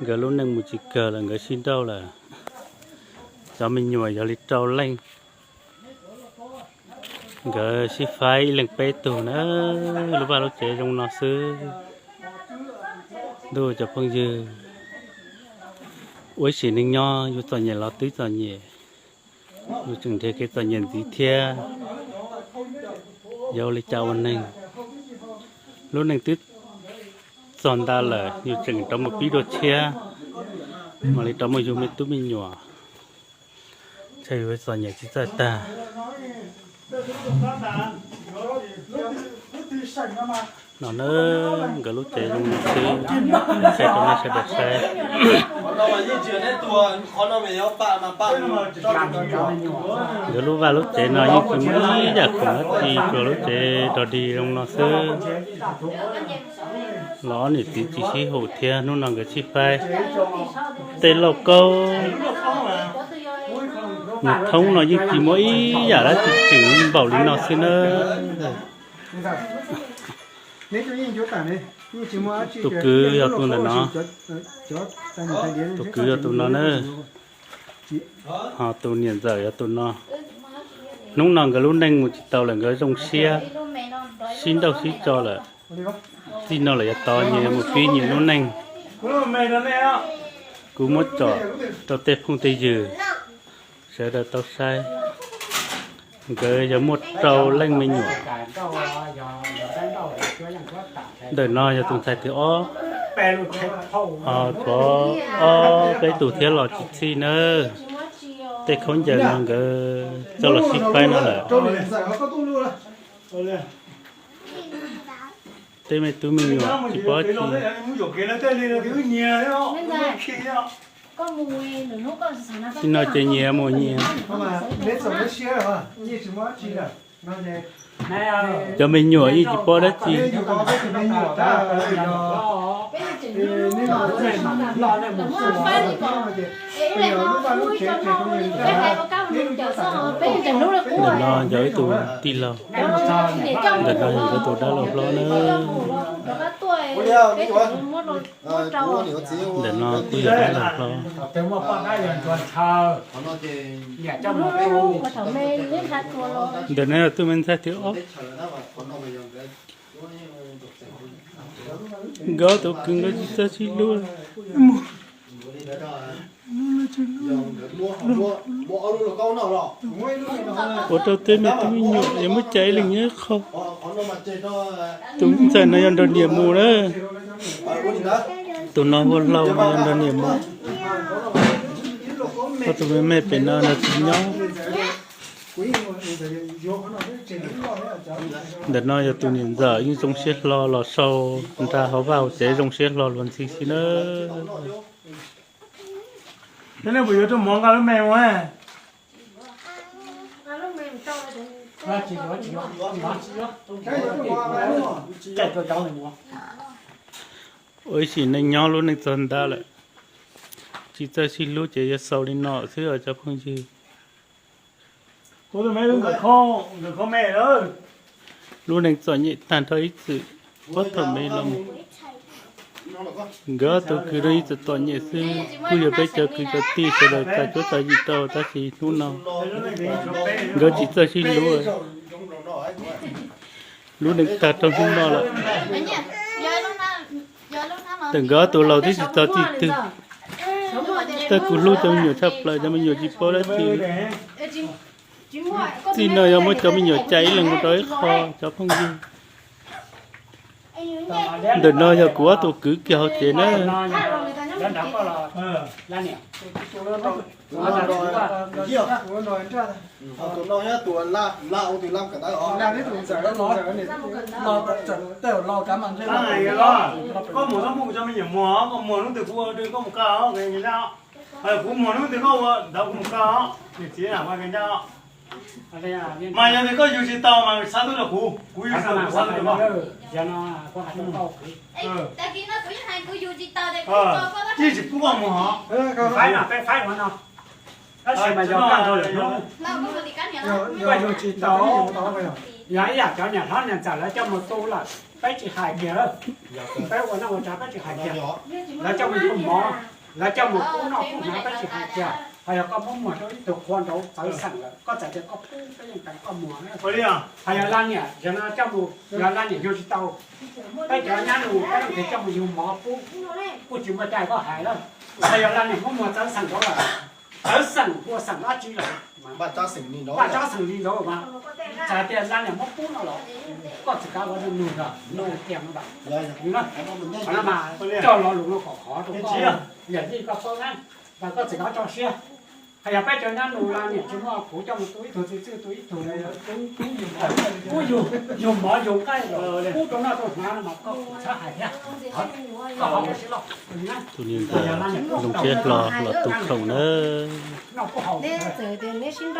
Nkawd lub neej mus tsis kawg lawm, nkawd sib nrauj lawm. Cov me nyuam yog li rau leej, nkawd sib faib ib leeg peb tug na. Lub vaj lub tsev zoo no xwb. Ntuj, cov phooj ywg, ua ib sim neej nyob yus txom nyem los twb txom nyem, yus tseem nrhiav kev txom nyem ntxiv thiab. Yog ua li cas ua neeg, lub neej twb txog nta lawm yus tseem rov mus pib dua tshiab, mam li rov mus yug me tub me nyuam, ntshe yus txom nyem tsis txawj tag. No na, nkawd lub tsev zoo no xwb, saib rau nej sawv daws saib. Nkawd lub vaj lub tsev no yeej tsis muaj ib yam khoom dab tsi, tsuas lub tsev rog dig zoo no xwb. Los ob niam txiv tsis sib haum thiab, hnub no nkawd sib faib. Tej lauj kaub mus thoob no yeej tsis muaj ib yam dab tsi tseem npaum li no xwb na. Tus kwv yog tus ntawm no, tus kwv yog tus no na, ho tus niam ntxawm yog tus no. Hnub no nkawd lub neej mus tsis tau lawm, nkawd zoo siab sib nrauj sib tso lawm. Txij no lawm yav tod nyias mus pib nyias lub neej. Kuv muab tsom rau tej phooj tej ywg sawv daws tau saib. Nkawd yog muaj rau leej me nyuam. Ntawm no yog tus ntxhais thib ob, ho tshuav ob peb tus thiab los tsis txhij nawb. Tej khaub ncaws no nkawd coj los sib faib no lawm. Tej me tub me nyuam tsis paub tsi. Txij no ces nyias mus nyias. Cov me nyuam yeej tsis paub dab tsi. Ntawm no yog ib tug tij laug, ntawm no yog nkawd tus dab laug hlob na. Ntawm no kuj yog dab laug hlob. Ntawm no yog tus me ntxhais thib ob. Nkawd tus kwv nkawd tsis txawj sib hlub. Ua rau tej me tub me nyuam es muab cais ib leeg nyob ib qho. Tus ntxhais no yog nrog niam mus na. Tus no hu hlau no yog nrog niam mus. Ua tus me me pem no nrog txiv nyob. Ntawm no yog tus niam ntxawm yeej zoo siab hlo los sau nra hauv vaj hauv tsev zoo siab hlo luag ntxhi xwb na. Ua ib sim neej nyob lub neej txog nta lawm, tsis txawj sib hlub ces yuav xaus li no xwb os cov phooj ywg. Lub neej txom nyem tag nrho ib txwm, puag thaum me los mus. Nkawd ob tug kwv no ib txwm txom nyem xwb, kuj yog peb cov kwv cov tij sawv daws txais cuab txais yim rau, tab sis hnub no nkawd tsis txawj sib hlub. Lub neej tag rau hnub no lawm. Ntawm nkawd ob tug laus twb tsis txog txij twg. Tab kuv hlub cov me nyuam tshaj plaws, cov me nyuam tsis paub dab tsi. Txij no yog muab cov me nyuam cais ib leeg mus rau ib qho cov phooj ywg. Ntawm no yog kuv ob tug kwv kiag hauv tsev na. Koj mus txhob muab kuv cov me nyuam muag, koj muag hnub twg kuv ua koj mus kaj os, kuv muag hnub twg koj ua ntawd kuv mus kaj os, niam txiv na ua ke ncaj os. Mas yog tias koj yug tsis tau mas xav twb rau kuv, kuv yug tsis tau kuv xav twb rau koj. Yeej tsis pub koj mus hos. Koj yug tsis tau, yog ib yam cov niam hlob niam ntxawm lawv coj mus tu lawm. Peb tsis hais kiag lawm, peb ua noj ua tsav peb tsis hais kiag. Lawv coj mus yug mov, lawv coj mus pub noj pub hnav peb tsis hais kiag. Ho yog koj muab muag rau ib tug qhua nraud txawv xeem lawm, koj txawm tias koj pub peb yeej teev koj muag. Ho yog laj niam, yog no coj mus, yog laj niam yug tsis tau, peb cov nyab nus peb leej twg coj mus yug mov pub, kuj tsis muaj cai koj hais lawm. Ho yog laj niam muab muag txawv xeem nraud lawm, txawv xeem ua xeem dab tsi lawm, vaj tsob xeem li nraud mas, txawm tias laj niam muab pub no los, koj tsis kav ua nug, nug tiag no mas, coj lo lus no kom khov rau koj, yam li koj paub na, mas koj tsis kav tso siab. Hos yog peb cov nyab nus laj niam tsis muaj, kuv coj mus tu ib tug txiv txwj tu ib tug, pub yug mov yug nqaij los pub rau noj rau hnav no mas koj txhob hais thiab. Koj ho ua siab loj. Tus niag ntawd zoo siab hlo los tu khoom na.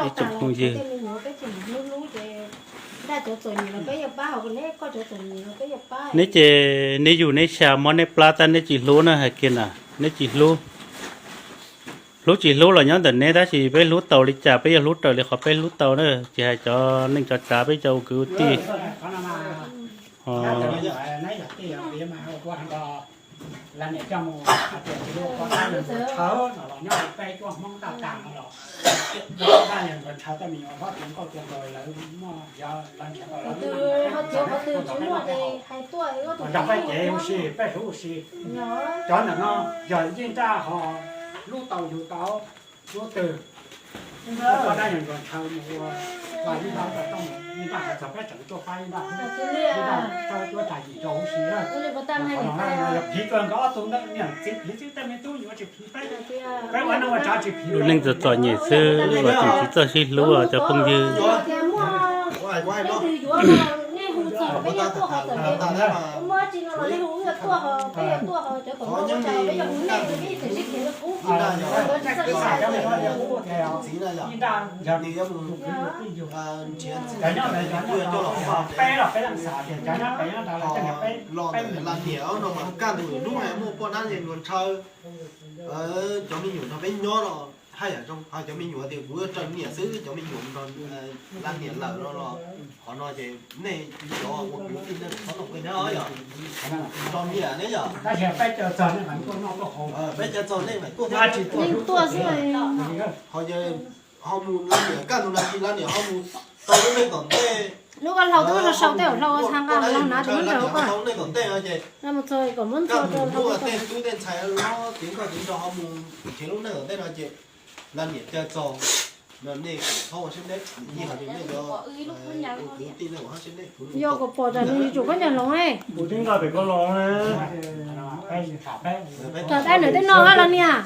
Ib tsoom phooj ywg, neb ces neb yug neb xya mob neb plab tab neb tsis hlub na, hais kiag na, neb tsis hlub. Hlub tsis hlub los nyob ntawm neb, tab sis peb hlub tau li cas, peb yuav hlub raws li qhov peb hlub tau na, tsis hais cov neej cov tsav, peb cov ua kwv ua tij. Cov ntawm no yog yeej nraj ho hlub tau yug tau, hlub twg, poj dab yog ntshaw mus ua, yeej nraj ho txog peb tseem tuaj pab, yeej nraj tuaj tas yim rau huv si. Phiv tsuas nkawd ob tug ntawd niam txiv phiv xwb, tej me tub yuav tsis phiv peb, peb ua neej ua tsav tsis phiv. Lub neej txom txom nyem xwb los tseem tsis txawj sib hlub cov phooj ywg. Peb los peb leej xav tias cov nyob pem no los cov nyob pem no mas kaj ntug lub hais muaj poj dab ntshaw, cov me nyuam nrog peb nyob los haj yam zoo, ho cov me nyuam tias kuv yuav raws niam xwb, cov me nyuam nrog laj niam lawm no los, qhov no ces nej cov ua kwv tij nej txhob los qhia neb yom, nrog niam ne yom. Peb caw txog nej mam tuaj, ho yog ho mus laj niam kaj ntug laj niam ho mus tau lub neej tom ntej. Lub koj hlau twb sau tej hlau txha nqa los na tus nraug koj tau lub neej tom ntej no ces kaj mus muaj tej tub tej ntxhais hlob txiv nkauj txiv nraug ho mus nrhiav lub neej tom ntej no ces laj niam caw txog no nej txhob ua siab deb, nej cov ua kwv tij nej ua siab deb. Yog kuv pom tsam nws yuav tsum khaub ncaws hloov. Kuv twb nqa pem koj los na. Rau dab nws tej no los niam.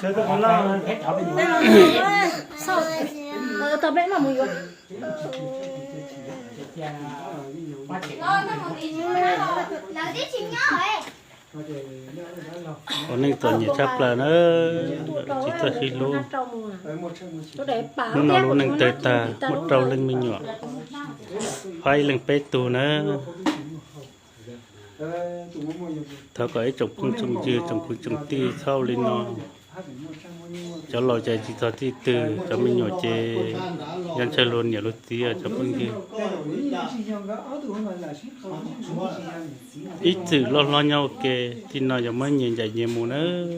Tau peb mam mus yuav. Ua neej txom nyem tshaj plaws na, tsis txawj sib hlub. Hnub no lub neej tawg tag, muaj rau leej me nyuam, pab ib leeg peb tug na. Thov kom ib tsoom phooj tsoom ywg tsoom kwv tsoom tij txhob ua li no. Cov laus ces tsis txog txij twg, cov me nyuam ces nco ntshaw luag niam luag txiv cov phooj ywg. Ib txwm loj hlob nyob ua ke, txij no yuav muab nyias ncaim nyias mus nawb.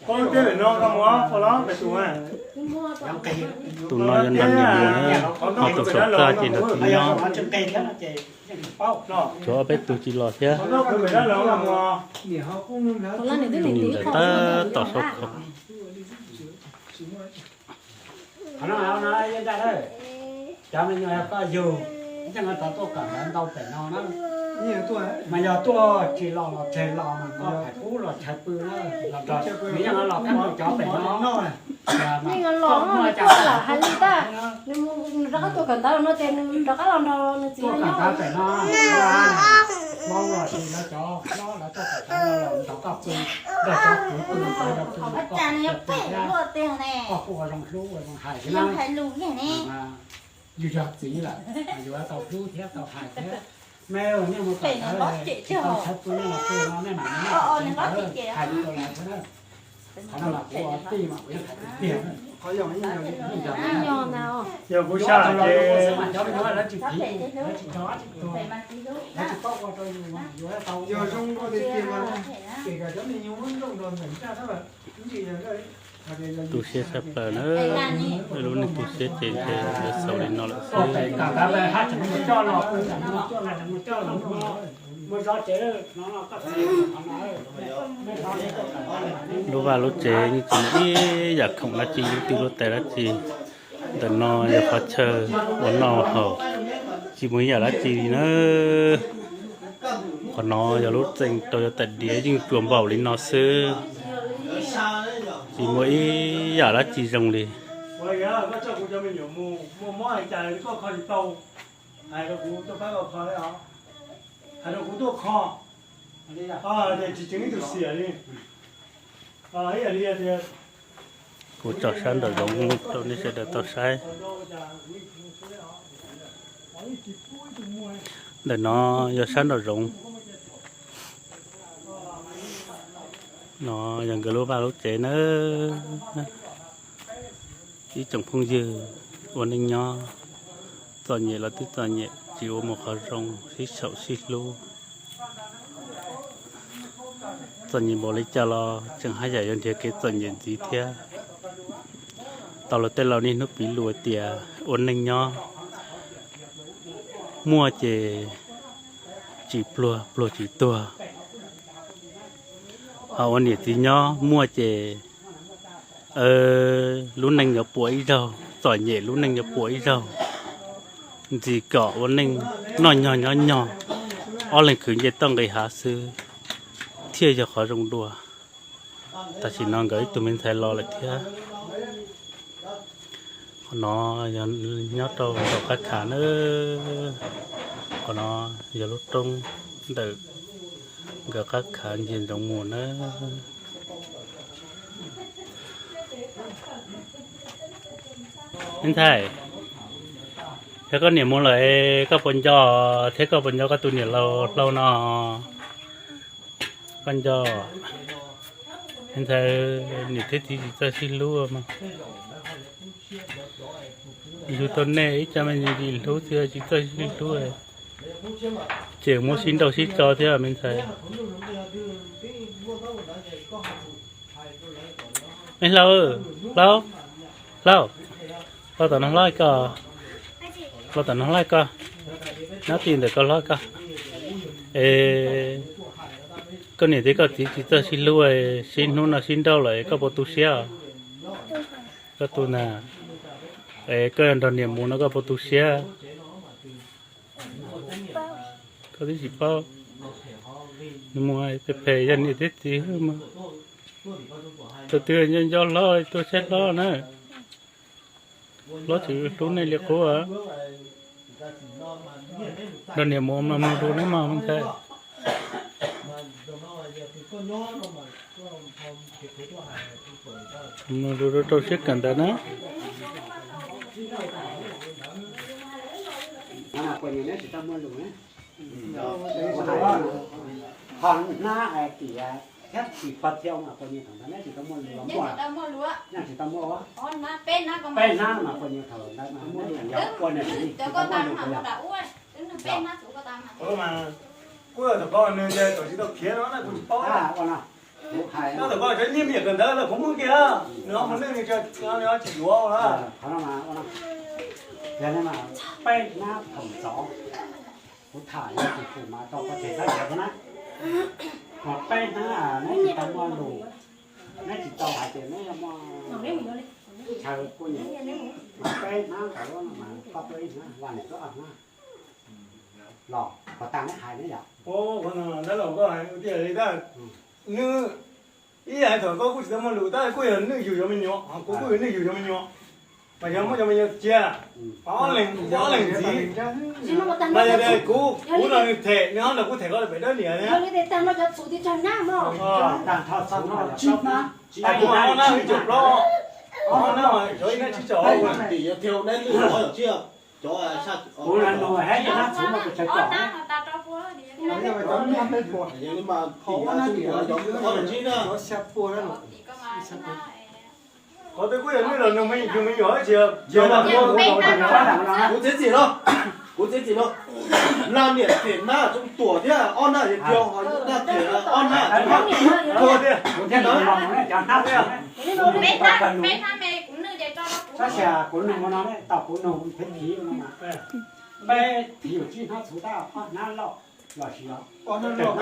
Tus no yuav nrog niam mus nawb, ho tus saum txaj ces nrog txiv nyob. Tshuav ob peb tug tsis los thiab. Tus niam ntawd tab tom sau khoom. Cov me nyuam koj yug, yeej tau tuaj kawm ntawv ntau pem no na. Mas yog tuaj tsis los los tseg los mas koj hais pub los chaw pw na, los nrog, nws yeej los peb mus cov pem no. Yeej los nws tuaj lam hais li ntag, nws rov qab tuaj kawm ntawv no ces nws rov qab los nrog nws txiv nyob pem no. Hlob los sis lawv cov hlob lawv tuaj kawm ntawv los nrog koj pw, nrog cov kwv pw, nrog cov kwv pw, koj kuj ua zoo hlub ua zoo hais thiab na. Yus yog txiv lawm, yus tau hlub thiab tau hais thiab. Mej, nej mus kawm ntawv tsis tau chaw pw nej los pw no, nej mam mus noj tsev ntawd hais li rau lawv thiab na. Yog kuv sab ces tu siab tshaj plaws na, lub neej tu siab ces ntshe yuav xaus li no lawm xwb. Lub vaj lub tsev yeej tsis muaj ib yam khoom dab tsi, lub twg lub tais dab tsi. Ntawm no yog qhov chaw ua noj haus, tsis muaj ib yam dab tsi li na. Qhov no yog lub txee rau yog tais diav yeej tsuas npaum li no xwb, tsis muaj ib yam dab tsi zoo li. Kuv tso sab nraum zoov rau nej sawv daws tau saib. Ntawm no yog sab nraum zoov. No yog nkawd lub vaj lub tsev na. Ib tsoom phooj ywg ua neej nyob, txom nyem los twb txom nyem, tsis ua mus qhov zoo, sib saum sib hlub. Txom nyem npaum li cas los tseem haj yam yuav nrhiav kev txom nyem ntxiv thiab. Tau los tej laus niaj hnub piv lus tias ua neej nyob muaj ces tsis pluag, pluag tsis tuag. Ho ua niam txiv nyob muaj ces lub neej yuav puas ib zaug, txom nyem lub neej yuav puas ib zaug. Ntxim kom ua neej noj nyog nyob nyog, ob leeg khwv nce toj nqis hav xwb thiaj yog qhov zoo dua. Tam sim no nkawd ib tug me ntxhais los lawm thiab. Qhov no yog nyob rau nraum qab khav na. Qhov no yog lub roob ntawm nkawd qab khav ncig ntsoov mus na. Me ntxhais, yog koj niam mus lawm, koj puas nco thiab koj puas nco koj tus niam laus hlau no? Koj nco, me ntxhais, niam thiab txiv tsis txawj sib hlub mas. Yug tau nej ib co me ntsis hlub xwb tsis txawj sib hlub, ces muab sib nrauj sib tso thiab me ntxhais. Me hlau, hlau, hlau, hlau tom no hlob koj, hlau tom no hlob koj, nyob ti ntawm koj hlob koj. Es koj niam thiab koj txiv tsis txawj sib hlub, sib hnub no sib nrauj lawm koj puas tu siab? Koj tu ntag. Es koj nrog niam mus no koj puas tu siab? Koj twb tsis paub. Nws mus phem phem yog niam thiab txiv mas. Tus twg nco nco hlob tuaj saib hlob na. Hlob tsis hlub nej li qub. Nrog niam mus mas mloog lus nawb mog me ntxhais. Mloog lus rau rau siab kawm ntawv na. Ho hnab hais tias thiab tsis pog thiab mas pog nyias thaum ntawd neb tsis tau muaj lus los muaj? Neb tsis tau muaj, peb hnab mas pog nyias thaum ntawd mas neb yog ua nws tsis tau muaj lus. Kuv thaum koj nws ces thaum tsis tau khiav no na kuv tsis paub. Kuv hais no thaum koj cov nyiaj me nyuam kawm ntawv lawm kuv muab kiag, nws ho mus neej nws tsis yuav na. Qhov no mas, yog ne mas peb hnab thaum ntxov kuv tham yog tus tus mas tau koj tes xab yam na. Mas peb hnab neb tsis tau muaj lus, neb tsis tau hais tias neb yuav muaj chaw kuj yam, mas peb hnab ntawd mas koj tuaj ib hnab, Vaj Niam tuaj ob hnab los puas tag neb hais neb yom? Ntawd los koj hais tias li ntawd, nws ib yam thaum koj kuj tsis tau muaj lus tab kuj yog nws yug cov me nyuam, kuv kuj yog nws yug cov me nyuam, mas yog muab cov me nyuam cia, ob leeg, ob leeg ntxiv. Mas yog tias kuv, kuv nrog nws them, nws ho nrog kuv them koj pem dawb niam thiab. Kuv ob hnab ib caum plaub, ob hnab mas cov ib hnab tsib caug. Kuv los nug hais tias hnab txhuv mas kuv tsis tau. Qhov twg kuj yog nwj los nug me nyuam, yus me nyuam tsis yog, kuv txiav txim no, kuv txiav txim no, laj niam them nab tsoom tuam thiab ob nab yog tiag, laj them ob nab tuag thiab. Peb hnab me kuv nug ces tso rau kuv. Tab sis kuv nug no, tau kuv nug peb thiv no mas, peb thiv yus tsib hnab txhuv tab ob hnab loj los sis yog ob hnab loj,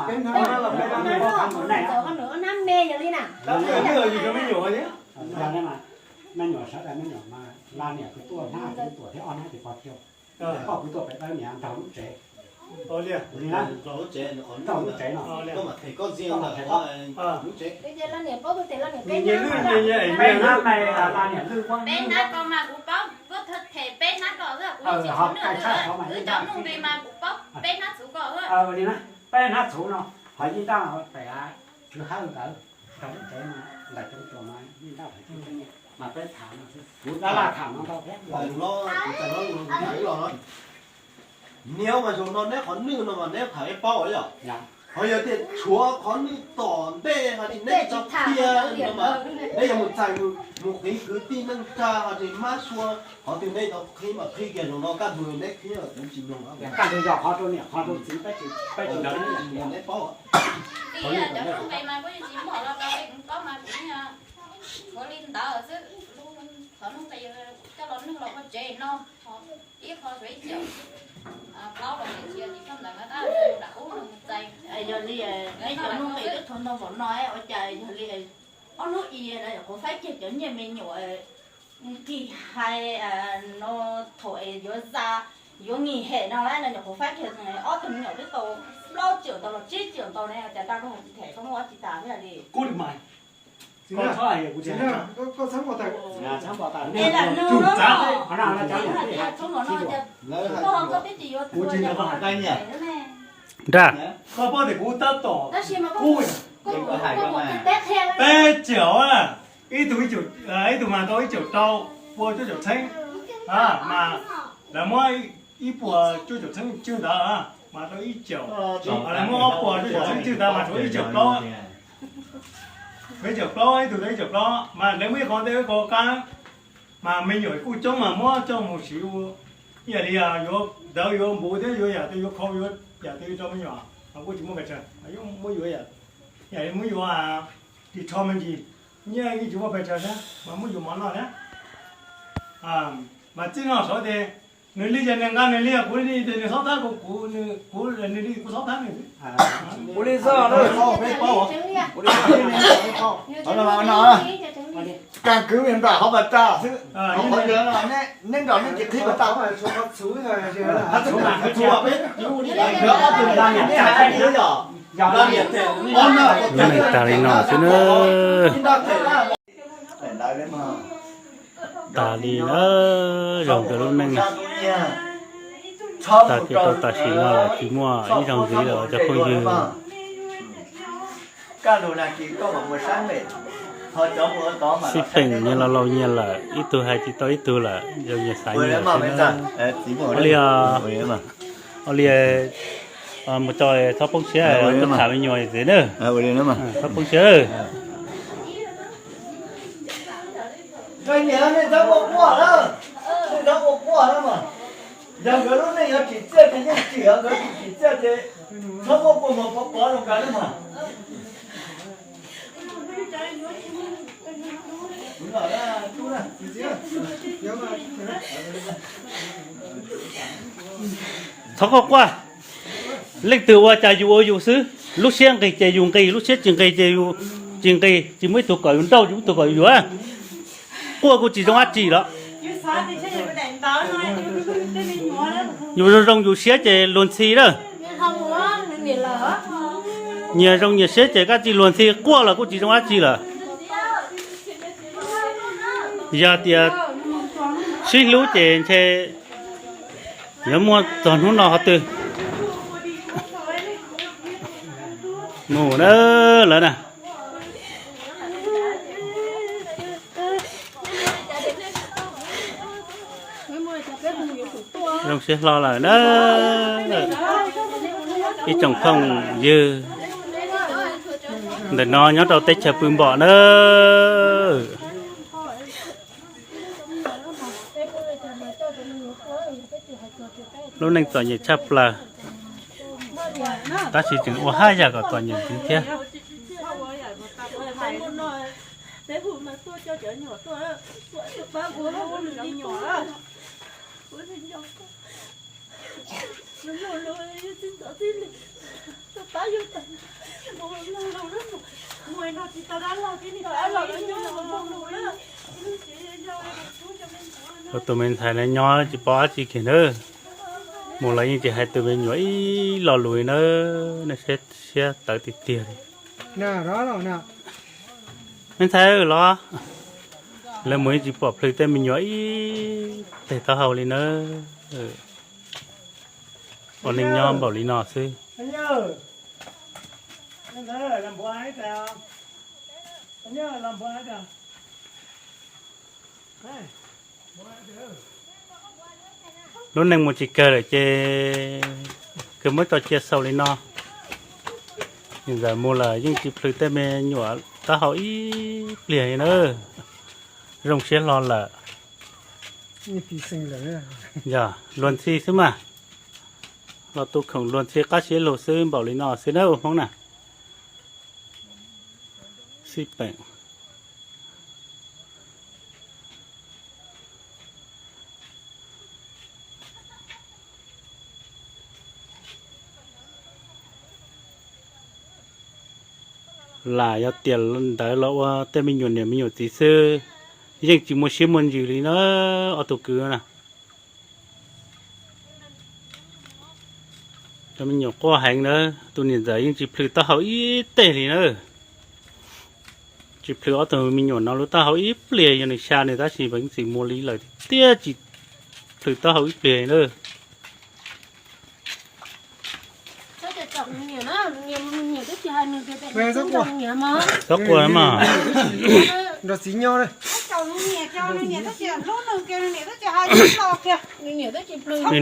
peb hnab loj, peb hnab me yog li na. Me nyuam sawv daws me nyuam mas laj niam kuv tuaj hnab kuv tuam thiab ob hnab ces pog thiab. Pog kuv tuaj pem dawb niam nraug lub tsev. Nraug lub tsev no, nraug lub tsev. Peb hnab me, laj niam lwj, peb hnab ko mas kuv paub, kuv them peb hnab ko xwb, kuv tsis paub nug nqi mas kuv paub peb hnab txhuv ko xwb. Li na, peb hnab txhuv no, hos yij ntaj pem kwv hawj ntawd, nraug lub tsev mas ntawm cov tsuas mas yij ntaj pem mas peb tham no xwb, kuv laj tham no ntau thiab. Niam mas zaum no neb qhov nwj no mas neb tham ib paub yom. Ho yog tias tshuav qhov nwj tom ntej ho li neb tsis tau qhia no mas neb yuav mus txais mus qhia kwv tij neej tsa ho tsis mab sua, qhov twg neb tau qhia mas qhia kiag zaum no kaj ntug neb qhia kuv tsis mloog. Kaj ntug yog qhov rau niam qhov rau txiv peb tsis, peb tsis nrog neb paub. Cov nuj nqis mas kuv yeej tsis muaj los rau peb kuv paub mas kuv tshuav li ntawd xwb. Qhov nuj nqis coj los nug los ua tsev no, ib qho tshuav ib caum plaub los tsis tsis txog ntawd tab lam ub nws txais. Yog li neb cov nuj nqis twb tshuav ntau npaum no ua cas yog li ob hnub i no nyuam qhuav faib kiag cov nyiaj me nyuam nkig hais no thaum es yuav za, yuav nkig hem no lawm no nyuam qhuav faib kiag ob tug me nyuam twb tau plaub caum ntau los tsib caum ntau ne, cas tau rau hais tsis them koj muaj ob tsis tas thiab li. Nra, koj paub tias kuv tab tom, peb caum, ib tug, ib tug mas tau ib caum rau, pua cuaj caum txheeb, mas lawv muab ib puas cuaj caum txheeb tswj ntawd mas tau ib caum, lawv muab ob puas cuaj caum txheeb tswj ntawd mas tshuav ib caum plaub, tshuav ib caum plaub, ib tug tau ib caum plaub mas lawv muab ib qho ntej ib qho qab. Mas me nyuam kuj coob mas muab coj mus siv ua ib yam li yuav ntawv yuav npuv thiab yuav yam twg yuav khau yuav yam twg rau me nyuam mas kuj tsis muaj pes tsawg, muab yuav yam li muab yuav ris tsho me ntsis, nyiaj yeej tsis muaj pes tsawg thiab mas muab yuav mov noj thiab. Mas txij no saud ces nws li ces nws nqa nws li, kuv li ces nws txhob thab kuv, kuv nws li kuv txhob thab nws xwb. Ua li xwb, ua li xwb, kag kwv nram hauv pas tas xwb, neb nrog neb tsis qhib pas tas. Lub neej tag li no xwb na. Tas li na, zoo nkauj lub neej na. Tas kiag rau tam sim no lawm tsis muaj ib zaug ntxiv lawm cov phooj ywg. Xij peem nyias laus laus nyias lawm, ib tug hais tsis tau ib tug lawm, zoo nyias xav nyias xwb na. Ua li, ua li, mus tso, txhob poob siab, tham me nyuam ntxiv na. Txhob poob siab. Nkawd nyiam nej txhob ua quaj na, nej txhob ua quaj na mas. Yog nkawd lub neej yuav tsim txiaj ces yeej tsim, nkawd tsis tsim txiaj ces txhob muab kua muag pov pov rau nkawd na mas. Txhob quaj quaj. Leej twg ua cas yus ua yus xwb, lub siab nqis ces yus nqis, lub siab tsis nqis ces yus tsis nqis, tsis muaj ib tug kom yus nrauj, tsis muaj ib tug kom yus yuav. Quaj kuj tsis zoo dab tsi los. Yus zoo zoo yus siab ces luag ntxhi lawm. Nyias zoo nyias siab ces dab tsi luag ntxhi, quaj los kuj tsis zoo dab tsi lawm. Yog tias sib hlub ces ntshe yuav muaj txog hnub no qhov twg. Mus na lawv na. Zoo siab hlo lawm na. Ib tsoom phooj ywg ntawm no nyob rau teb chaws pw npom na, lub neej txom nyem tshaj plaws, tab sis tseem ua haj yam kom txom nyem ntxiv thiab. Ua tus me ntxhais no nyob tsis paub dab tsi kiag nawb, mus los yeej tsis hais tus me nyuam ib lo lus li nawb, nej siab tawv tiag tiag li. Me ntxhais los, lawv mus yeej tsis pom plhws tej me nyuam ib teg taub hau li nawb. Ua neej nyob npaum li no xwb. Lub neej mus tsis kawg lawm ces kawg muab tso cia xaus li no. Ntxawm mus lawm yeej tsis plhws tej me nyuam taub hau ib pliag li na. Zoo siab hlo lawm. Yog luag ntxhi xwb mas, los tu khoom luag ntxhi qab siab lug xwb npaum li no xwb na ua Hmoob na. Xij peem. Lam yog tiam ntawd los ua tej me nyuam niam me nyuam txiv xwb, yeej tsis muaj siab muaj ntsws li na, ob tug kwv na. Cov me nyuam quaj heev na, tus niam ntxawm yeej tsis plhws taub hau ib teg li na. Tsis plhws ob tug me nyuam no lub taub hau ib pliag, yog nws xya nws tab sis yeej tsis mus li lawm tiag, tsis plhws taub hau ib pliag li na. Txhob quaj mas. Nrog txiv nyob. Nws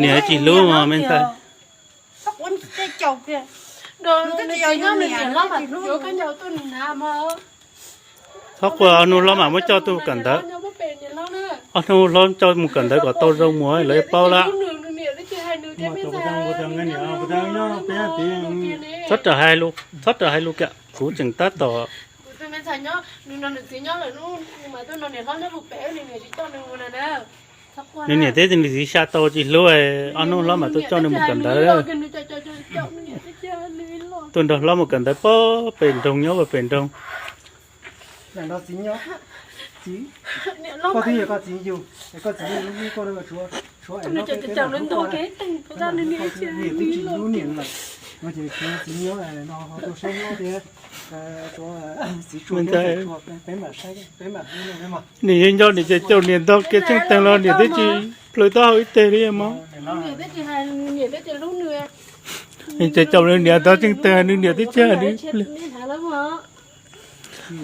niam tsis hlub mas me ntxhais. Txhob quaj, ob hnub hlob mam muab coj tuaj kawm ntawv. Ob hnub hlob coj mus kawm ntawv kom tau zoo mus lawv yuav paub lawm. Txhob raws hais lus kiag, kuv tseem tab tom Nws niam thiab nws txiv xya tau tsis hlub, ob hnub hlob mam tuaj coj nws mus kawm ntawv. Tuaj nrog hlob mus kawm ntawv pog pem nroog, nyob pog pem nroog. Niam yeej nco niam ces caum niam ntog kiag tseej teeg los niam twb tsis plhws taub hau ib teg li mog. Niam ces caum nws niam ntog tseej teeg, nws niam twb tsis hais nws ib pliag.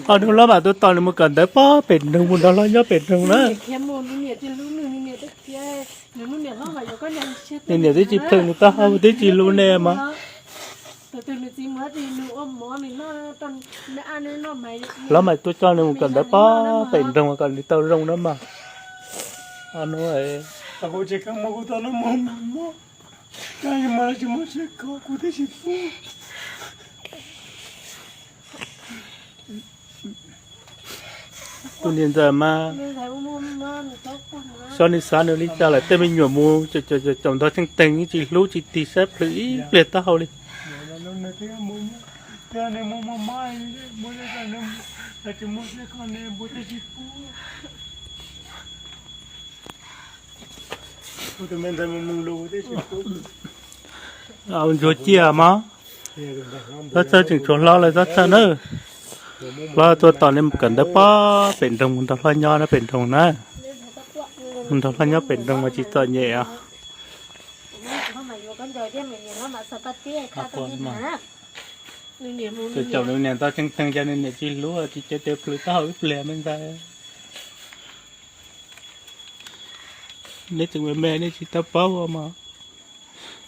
Ob hnub hlob mam tuaj tos nws mus kawm ntawv pog pem nroog, mus nrog hlob nyob pem nroog na. Nws niam twb tsis plhws nws taub hau, twb tsis hlub nej mog. Hlob mam tuaj coj nws mus kawm ntawv pog pem nroog kom nws tau zoo na mog. Tus niam ntxawm mas, xyov nws xav nws li cas lawm, tej me nyuam mus caum ntog tseej teeg tsis hlub tsis tig saib plhws ib pliag taub hau li. Ntsuag ciaj mog. Txhob txhawj, tseem tshuav hlob lawm, txhob txhawj nawb. Hlob tuaj tos nej mus kawm ntawv pog pem nroog, mus nrog hlob nyob pem nroog na. Mus nrog hlob nyob pem nroog mas tsis txom nyem os. Caum nws niam ntog tseej teeg ces nws niam tsis hlub, tsis cia tias plhws taub hau ib pliag me ntxhais. Neb tseem me me neb tsis tau paub ua mog.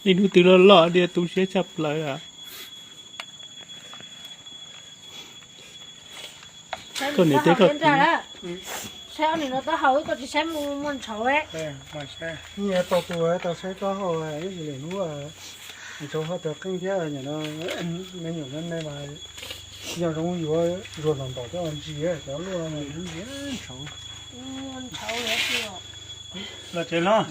Ib hnub twg loj loj diaj tu siab tshaj plaws. Koj niam teb koj, saib ob nim no taub hau, koj tsis saib muaj ntshauv. Tau tus tau saib taub hau ib yam li hnub ntshauv ho tau qeej thiab. Nim no me nyuam me me mas yog zoo yuav zuag los ntaus coj ntsis cov luaj ntshauv. Los tsev los.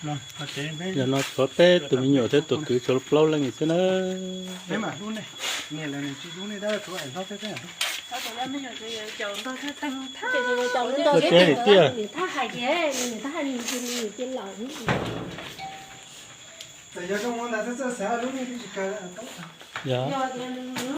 Yog no tshuav peb tus me nyuam thiab tus kwv tshuav plaub leej xwb na. Los tsev tiag. Yog.